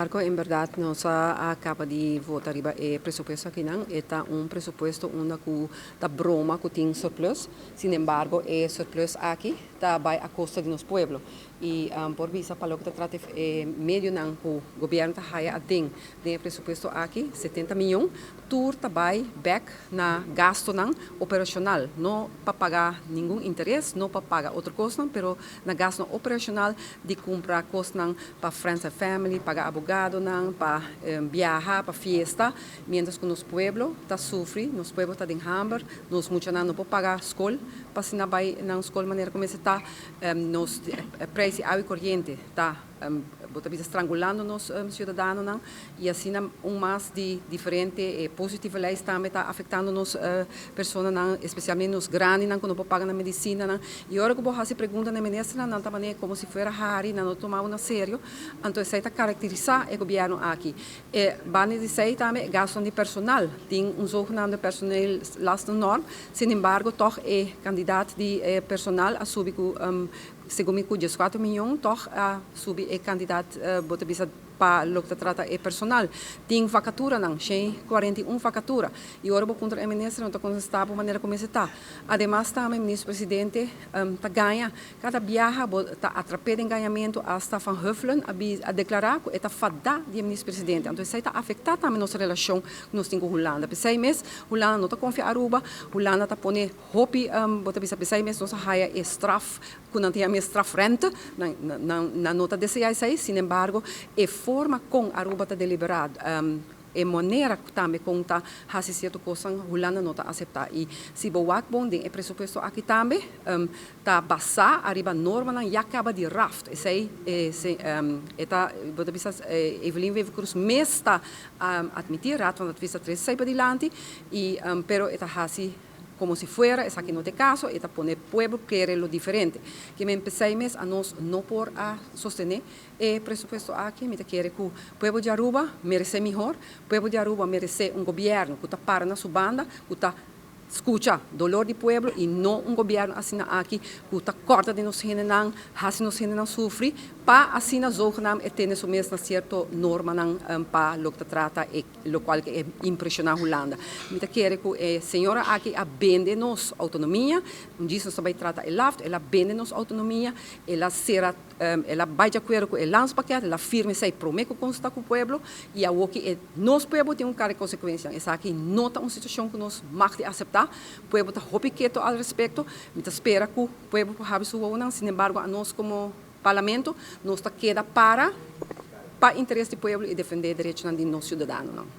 Marco, en berdad nos a caba di vota riba e presupuesto akinan. E ta un presupuesto unda cu ta broma cu tin surplus. Sin embargo, e surplus aki ta bay a costa di nos pueblo. Y por bisa pa loke ta trata e medionan cu gobierno ta haya aden den e presupuesto aki, 70 miyon, tur ta bay bek na gastonan operacional. No pa paga ningun interes, no pa paga otro cosnan, pero na gastonan operacional di cumpra cosnan pa friends and family, paga abogadonan, pa biaha, pa fiesta, mientras cu nos pueblo ta sufri, nos pueblo ta den hamber, nos muchanan no por paga scol, pa asina bay nan scol manera cu mester ta, nos prijs di awa y coriente ta, bo ta bisa, strangulando nos ciudadanonan y asina un mas di diferente positieve lijst tambe ta afectando nos personanan, especialmente nos grandinan cu no por paga nan medicinanan. Y ora cu bo haci pregunta na ministernan, nan ta manera como si fuera hari, nan no toma na serio. Anto esey ta caracterisa e gobierno aki. Banda di esey tambe gasto di personal, tin un zogenaamde personeelslastennorm, sin embargo toch e cantidad di personal a subi cu, segun mi, cu 14 miyon, toch a subi e cantidad, bo ta bisa, pa loke ta trata e personal. Tin vacaturanan, 141 vacatura. Y ora bo puntra e minister, no ta contesta pa manera con ta. Ademas tambe minister presidente ta gaña. Cada biaha ta atrapa den gañamento, hasta Van Huffelen a declara cu e ta fada di minister presidente. Anto, esey ta afecta tambe nos relacion cu nos tin cu Hulanda. P'esey mes, Hulanda no ta confia Aruba, Hulanda ta pone hopi, bo ta bisa, p'esey mes nos a haya e straf, cu nan tin e strafrente, nan no ta desea esey. Sin embargo, e forma con Aruba ta delibera, e manera tambe con ta haci cierto cos, Hulanda no ta acepta. Y si bo wak bon den e presupuesto aki tambe, ta basa ariba normanan ya caba di raft. Esey e ta, bo ta bisa, Evelyn Wever-Croes mes ta admiti, Raad van Advies a trece padilanti, pero e ta haci como si fuera esaki no ta e caso, e ta pone pueblo kere lo diferente. Kiermen p'esey mes nos no por a sostene e presupuesto aki. Mi ta kere cu pueblo di Aruba merece mihor, pueblo di Aruba merece un gobierno cu ta para na su banda, cu ta scucha dolor di pueblo y no un gobierno asina aki cu ta corta di nos hendenan, haci nos hendenan sufri, pa asina zogenaamd e tene su mes na cierto normanan pa loke ta trata e locual cu ta impresiona Hulanda. Mi ta kere cu e señora aki a bende nos autonomia, un dia nos tambe trata e LAFT, el a bende nos autonomia, el a cera, el a bay di acuerdo cu e landspakket, el a firma esey prome cu consulta cu pueblo, y awor cu nos pueblo tin cu carga consecuencia. Esaki no ta un situacion cu nos mag di acepta, pueblo ta hopi keto al respecto. Mi ta spera cu pueblo por habri su wowonan. Sin embargo, nos como parlamento, nos ta keda para pa interes di pueblo y defende derechonan di nos ciudadanonan.